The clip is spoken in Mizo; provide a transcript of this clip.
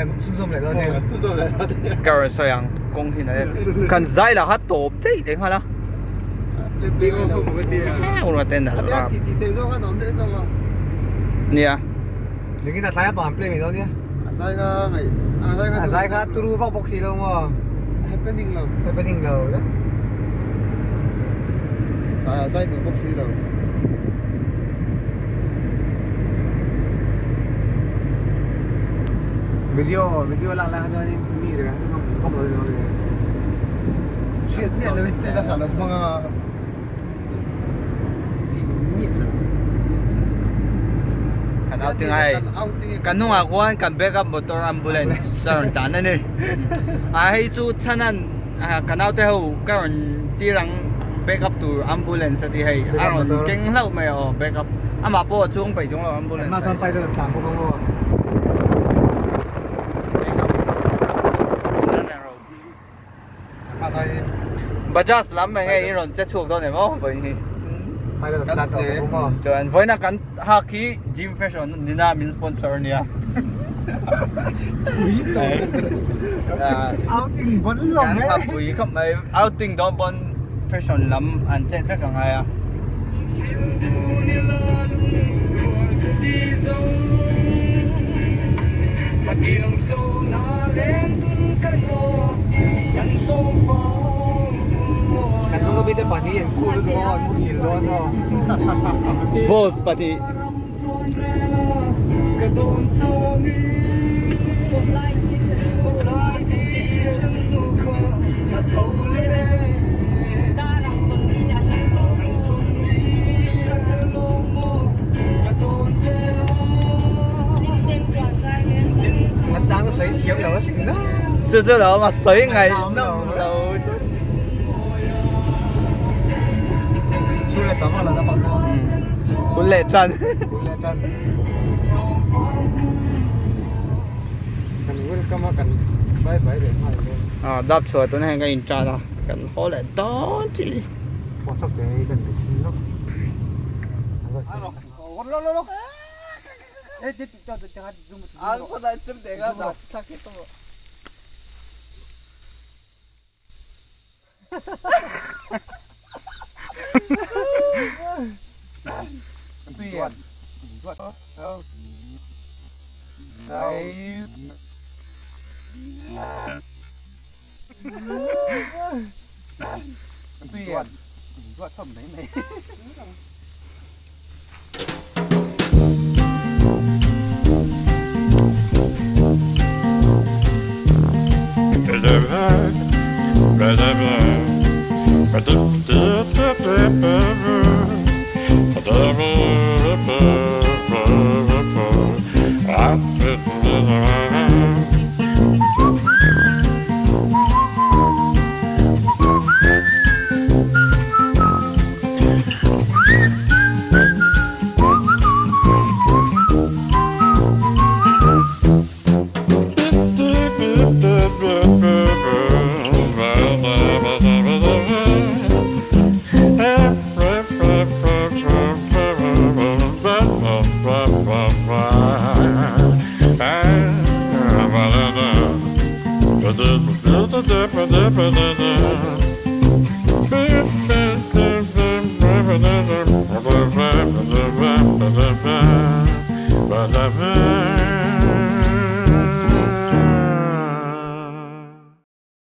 Kan chhunzawm leh dawn nia. Kan chhunzawm leh dawn nia. Ka rawn sawi ang kawng hi nalh e. Kan zai lah kha tawp daih leh nghal a. Nia. Ningin a tlai a pang play mai dawn nia. A zai kha ngai a zai kha a zai kha turu vak bawk si lo maw. Happening lo. Happening lo. Sai a zai duh bawk si lo. Video video lak lai kha chuan in mi reng chu ngam vak lo ni. Hriat miah lo in status ah lo hmang a. Kan outing a hei kan hnungah khuan kan backup motor ambulance a rawn tlan a ni a hei chu chhanan ka naute ho ka rawn tir ang backup tur ambulance a ti hei a rawn keng hlauh mai a aw backup amah pawh a chuang peih chuang lo ambulance ah hian. Bajaj lam eng nge i rawn che chhuak dawn em aw vawiin hi chuan vawiina kan hak hi gym fashion nina min sponsor ania kan ha pui khawp mai outing dawn pawn fashion lam an chet vek a ngai a. Boss pahnih. Chu chu lo mà sấy ngày nông lo chứ. Hun leh tan. Hun leh tan. Kan welcome a kan bye bye leh nghal dawn. Ah dap chhuah tuna hian kan in tan a kan haw leh dawn chi. Whatsapp te hi kan ti chhin lawk.